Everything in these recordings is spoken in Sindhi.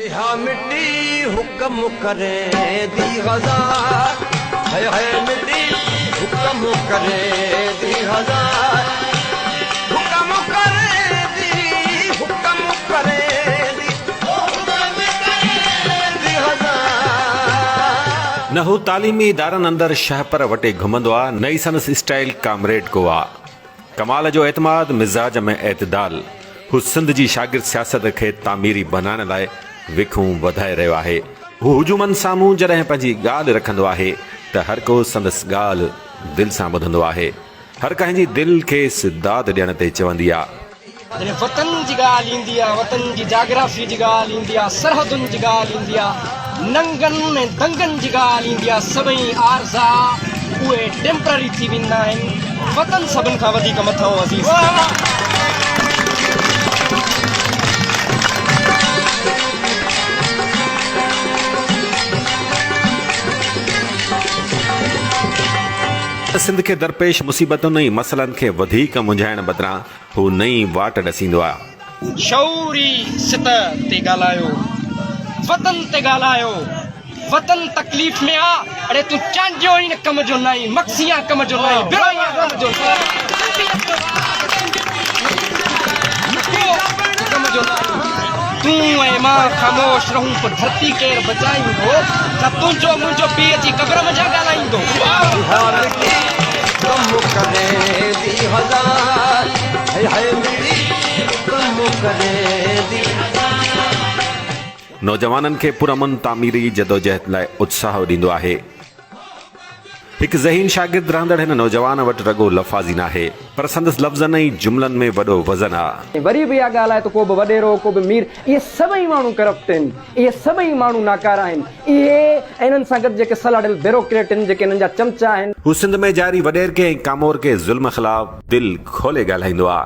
اها مٽي حڪم ڪري the هزار هي هي مٽي حڪم ڪري the هزار حڪم ڪري the حڪم ڪري the حڪم ڪري the هزار. نه هو تعليمي ادارن اندر شهپر وٽي گهمندو آ نه ئي سندس اسٽائيل ڪامريڊ ڪو آ. ڪمال جو اعتماد، مزاج ۾ اعتدال، هو سنڌ جي شاگرد سياست کي تعميري بنائڻ لاء وکون وڌائي رهيو آهي. هو هجومن سامهون جڏهن پنهنجي ڳالهه رکندو آهي ته هر ڪو سندس ڳالهه دل سان ٻڌندو آهي. هر ڪنهن جي دل کيس داد ڏيڻ تي چوندي آ. جڏهن وطن جي ڳالهه ايندي آ، وطن جي جاگرافي جي ڳالهه ايندي آ، سرحدن جي ڳالهه ايندي آ، ننگن ۽ دنگن جي ڳالهه ايندي آ، سڀئي عارضا اهي ٽيمپرري ٿي ويندا آهن، وطن سڀن کان وڌيڪ مٿانهون عزيز ٿيندو آ. سنڌ کي درپيش مصيبتن ۽ مسئلن کي وڌيڪ منجهائڻ بدران هو نئين واٽ ڏسيندو آ. شعوري سطح تي ڳالهايو، وطن تي ڳالهايو، وطن تڪليف ۾ آ، اڙي تون چانڊيو ئي نه ڪم جو ناهين، مگسيان ڪم جو ناهين، بروهيان ڪم جو ناهين، سنڌيت جو راڳ سنڌيت جو ڪم جو ناهين، تون ۽ مان خاموش رهون پوء ڌرتي ڪير بچائيندو، ڇا تنهنجو منهنجو پيء اچي قبر منجهان ڳالهائيندو. نوجوانن کي پرامن تعميري جدوجهد لاء اتساهه ڏيندو آهي. هڪ ذهين شاگرد رهندڙ هن نوجوان وٽ رڳو لفاظي ناهي پر سندس لفظن ۽ جملن ۾ وڏو وزن آ. وري به اها ڳالهه آهي ته ڪو به وڏيرو، ڪو به مير، اهي سڀئي ماڻهو ڪرپٽ آهن، اهي سڀئي ماڻهو ناڪاره آهن، اهي ۽ انهن سان گڏ جيڪي سلهاڙيل بيروڪريٽ آهن، جيڪي انهن جا چمچا آهن. هو سنڌ ۾ جاري وڏيرڪي ۽ ڪامورڪي ظلم خلاف دل کولي ڳالهائيندو آ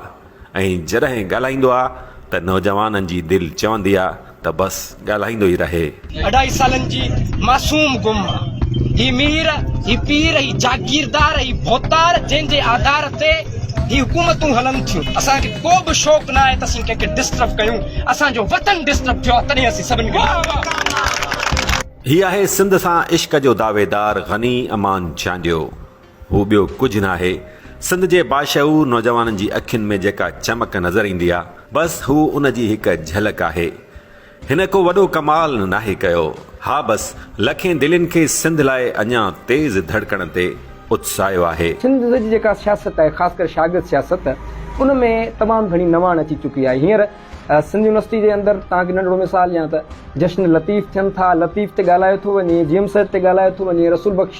۽ جڏهن ڳالهائيندو آ ته نوجوانن جي دل چوندي آ ته بس ڳالهائيندو ئي رهي. اڍائي سالن جي معصوم گم آ. هي مير، هي پير، هي جاگيردار، هي ڀوتار جنهن جي آڌار تي هي حڪومتون هلن ٿيون. اسان کي ڪو به شوق نه آهي ته اسين ڪنهن کي ڊسٽرب ڪيون. اسان جو وطن ڊسٽرب ٿيو آ تڏهن اسين سڀني کي ڊسٽرب هي آهي سنڌ سان عشق جو دعويدار غني امان چانڊيو. هو ٻيو ڪجهه ناهي، سنڌ جي باشعور نوجوانن جي اکين ۾ جيڪا چمڪ نظر ايندي آ، بس هو ان جي هڪ جهلڪ آهي. هن ڪو وڏو ڪمال ناهي ڪيو. ها بس لکين دلين کي سنڌ لاء اڃا تيز ڌڙڪڻ تي اتساهيو آهي. سنڌ جي جيڪا سياست آهي، خاص ڪري شاگرد سياست، ان ۾ تمام گهڻي نواڻ اچي چڪي آهي. هينئر سنڌ يونيورسٽي جي اندر توهان کي ننڍڙو مثال ڏيان ته جشن لطيف ٿين ٿا، لطيف تي ڳالهايو ٿو وڃي، جي ايم سيد تي ڳالهايو ٿو وڃي، رسول بخش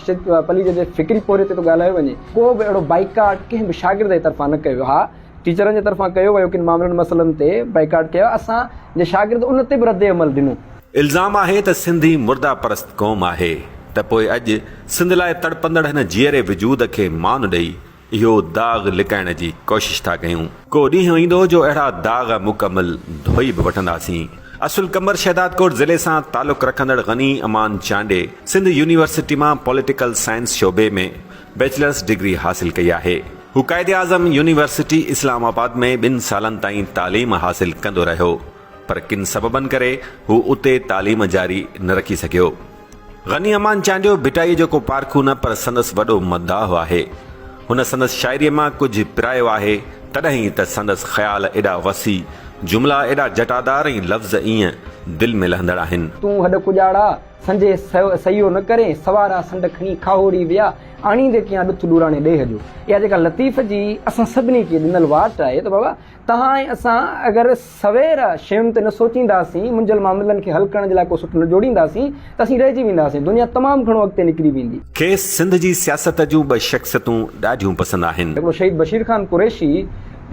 پليجي جي فڪري پورهيي تي ٿو ڳالهايو وڃي. ڪو به اهڙو بائيڪاٽ ڪنهن به شاگرد جي طرفان نه ڪيو ويو. ها ٽيچرن جي طرفان ڪيو ويو ڪن معاملن مسئلن تي بائيڪاٽ ڪيو ويو، اسان جي شاگرد ان تي به رد عمل ڏنو. الزام آهي ته سنڌي مرده پرست قوم آهي ته پوء اڄ سنڌ لاء تڙپندڙ هن جيئري وجود کي مان ڏئي اهو داغ لڪائڻ جي ڪوشش ٿا ڪيون. ڪو ڏينهن ايندو جو اهڙا داغ مڪمل ڌوئي به وٺنداسين. اصل قمبر شهدادڪوٽ ضلعي سان تعلق رکندڙ غني امان چانڊيي سنڌ يونيورسٽي مان پوليٽيڪل سائنس شعبي ۾ بيچلرس ڊگري حاصل ڪئي آهي. هو قائداعظم يونيورسٽي اسلام آباد ۾ ٻن سالن تائين تعليم حاصل ڪندو رهيو پر ڪن سببن ڪري هو اتي تعليم جاري نه رکي سگهيو. غني امان چانڊيو ڀٽائيء جو ڪو پارکو نه پر سندس وڏو مداح آهي. هن سندس شاعريء مان ڪجهه پرايو آهي، تڏهن ئي ته سندس خيال ايڏا وسيع، جملا ايڏا جٽادار ۽ لفظ ايئن دل ۾ لهندڙ آهن. تون هڏ ڪڄاڙا، سنجهي سعيو نه ڪرين، سوارا سنڊ کڻي کاهوڙي ويا، آڻيندي ڪيان ڏٿ ڏوراڻي ڏيهه جو. اها جيڪا لطيف جي اسان سڀني کي ڏنل واٽ آهي ته بابا توهان ۽ اسان اگر سوير شين تي نه سوچينداسين، منجهيل معاملن کي حل ڪرڻ جي لاء ڪو سٽ نه جوڙينداسين ته اسين رهجي وينداسين، دنيا تمام گهڻو اڳتي نڪري ويندي. کيس سنڌ جي سياست جون ٻه شخصيتون ڏاڍيون پسند آهن. هڪڙو شهيد بشير خان قريشي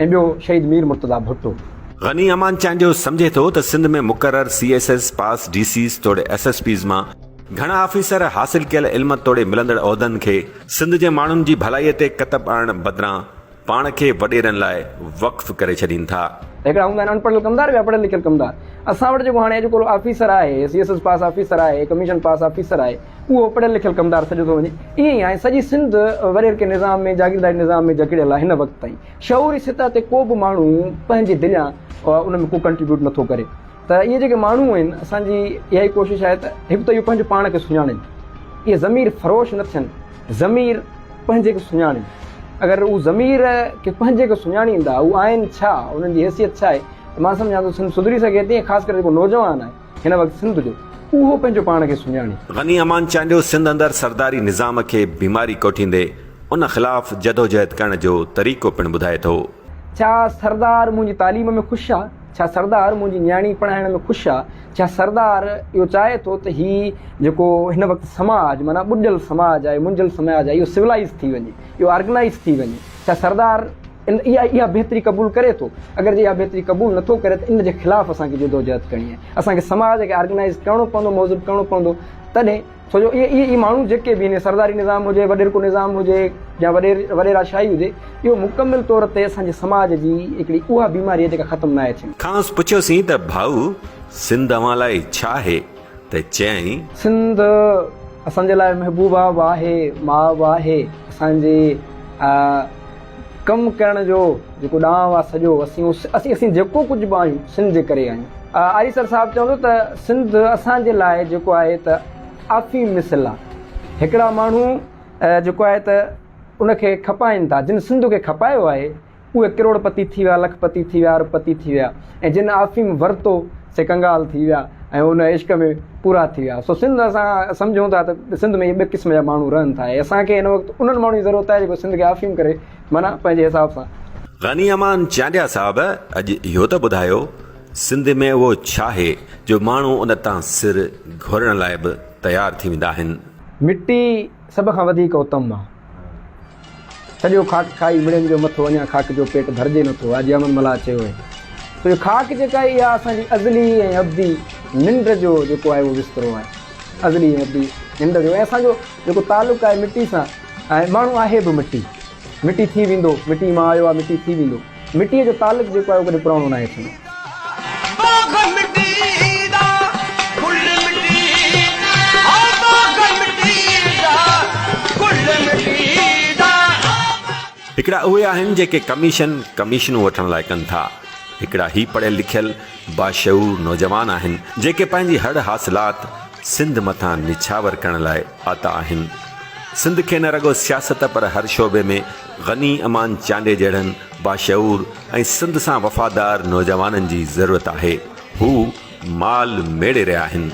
۽ ٻيو شهيد مير مرتضيٰ ڀٽو. غني امان چانڊيو سمجهي ٿو ته سنڌ ۾ مقرر C S S pass D Cs توڙي ايس ايس پيز مان گهڻا آفيسر حاصل ڪيل علم توڙي ملندڙ عهدن کي سنڌ جي ماڻهن جي ڀلائي تي ڪتب آڻڻ بدران پاڻ کي وڏيرن لاء وقف ڪري ڇڏين ٿا. هڪڙا هوندا آهن اڻپڙهيل ڪمدار ٻيا پڙهيل لکيل ڪمدار. اسان وٽ جيڪو هاڻي اڄڪلهه آفيسر آهي، C S S pass officer آهي، ڪميشن پاس آفيسر آهي، اهو پڙهيل لکيل ڪمدار سڏيو ٿو وڃي. ائين ئي آهي سڄي سنڌ وڏيرڪي نظام ۾ جاگيرداري نظام ۾ جڪڙيل آهي هن وقت تائين. شعوري سطح تي ڪو به ماڻهو پنهنجي دليان ان ۾ ڪو ڪنٽريبيوٽ نٿو ڪري. ته اهي جيڪي ماڻهو آهن اسان جي اها ئي ڪوشش آهي ته هڪ ته اهو پنهنجو پاڻ کي سڃاڻين اهي ضمير فروش نه ٿين ضمير پنهنجي کي سڃاڻين اگر هو ضمير کي پنهنجي کي سڃاڻيندا هو آهن ڇا انهن جي حيثيت ڇا آهي ته مان سمجهان ٿو سنڌ سڌري سگهي ٿي ۽ خاص ڪري جيڪو نوجوان آهي هن وقت سنڌ جو اهو پنهنجو پاڻ کي سڃاڻي. غني امان چانڊيو سنڌ اندر سرداري نظام کي بيماري ڪوٺيندي ان خلاف جدوجهد ڪرڻ جو طريقو پڻ ٻڌائي ٿو. ڇا سردار منهنجي تعليم ۾ خوش آ؟ ڇا سردار منهنجي نياڻي پڙهائڻ ۾ خوش آ؟ ڇا سردار اهو چاهي ٿو ته هي جيڪو هن وقت سماج معنيٰ ٻڏل سماج آهي، منجهيل سماج آهي اهو سولائيز ٿي وڃي، اهو آرگنائيز ٿي وڃي؟ ڇا سردار ان اها اها بهتري قبول ڪري ٿو؟ اگر جي اها بهتري قبول نٿو ڪري ته ان جي خلاف اسان کي جدوجهد ڪرڻي آهي. اسان کي سماج کي آرگنائيز ڪرڻو پوندو، مهذب ڪرڻو پوندو تڏهن ڇو جو اهي اهي ماڻهو جيڪي به آهن سرداري نظام هجي، وڏيرڪو نظام هجي يا وڏير وڏيرا شاهي هجي اهو مڪمل طور تي اسان جي سماج جي هڪڙي اها بيماري آهي جيڪا ختم ناهي ٿيڻي. کانئس پڇيوسين ته ڀائو سنڌ اوهان لاء ڇا آهي؟ ته چيائين. سنڌ اسان جي لاء محبوبه به آهي، ماء به آهي، اسان جي ڪم ڪرڻ جو جيڪو ڏانء آهي سڄو اسين اسين اسين جيڪو ڪجهه به آهيون سنڌ جي ڪري آهيون. آريسر صاحب چوندو ته سنڌ اسان جي لاء جيڪو آهي ته آفيم مثل آهي. هڪڙا ماڻهو جيڪو آهي ته ان کي کپائين ٿا، جن سنڌ کي کپايو آهي اهي ڪروڙ پتي ٿي ويا، لک پتي ٿي ويا، ارب پتي ٿي ويا ۽ جن آفيم ورتو سي ڪنگال ٿي ويا ۽ ان عشق ۾ پورا ٿي ويا. سو سنڌ اسان سمجهون ٿا ته سنڌ ۾ اهي ٻه قسم جا ماڻهو رهن ٿا ۽ اسان کي هن وقت انهن ماڻهن جي ضرورت آهي جيڪو سنڌ کي آفيم ڪري معنيٰ پنهنجي حساب سان. غني امان چانڊيا صاحب اڄ اهو ته ٻڌايو سنڌ ۾ اهو ڇاهي جو ماڻهو ان تان سر گهورڻ لاء به تيار ٿي ويندا آهن. مٽي سڀ کان وڌيڪ اتم آ. سڄو خاڪ کائي مڙين جو مٿو اڃا خاڪ جو پيٽ ڀرجي نٿو حاجي احمد ملاح چيو آهي ته اهو خاڪ جيڪا آهي اها اسان جي ازلي ۽ ابدي ننڊ جو جيڪو آهي اهو بسترو آهي ازلي ۽ ابدي ننڊ جو ۽ اسان جو جيڪو تعلق آهي مٽي سان ۽ ماڻهو آهي به مٽي مٽي ٿي ويندو مٽي مان آيو آهي مٽي ٿي ويندو مٽيء جو تعلق جيڪو آهي اهو ڪڏهن پراڻو ناهي ٿيندو. باغ مٽي دا گل مٽي ها باغ مٽي دا گل مٽي دا. هڪڙا اهي آهن جيڪي ڪميشن ڪميشنون وٺڻ لاء ڪن ٿا. هڪڙا هي پڙهيل لکيل باشعور نوجوان آهن جيڪي پنهنجي هڙ حاصلات سنڌ مٿان نڇاور ڪرڻ لاء آتا آهن. سنڌ کي نه رڳو سياست پر هر شعبي ۾ غني امان چانڊيي جهڙن باشعور ۽ سنڌ سان وفادار نوجوانن جي ضرورت آهي. هو مال ميڙي رهيا آهن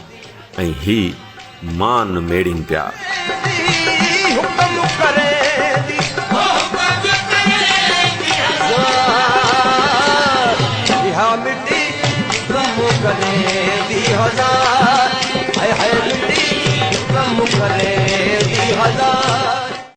۽ هي مان ميڙين پيا. مٽي حڪم ڪري the هزار.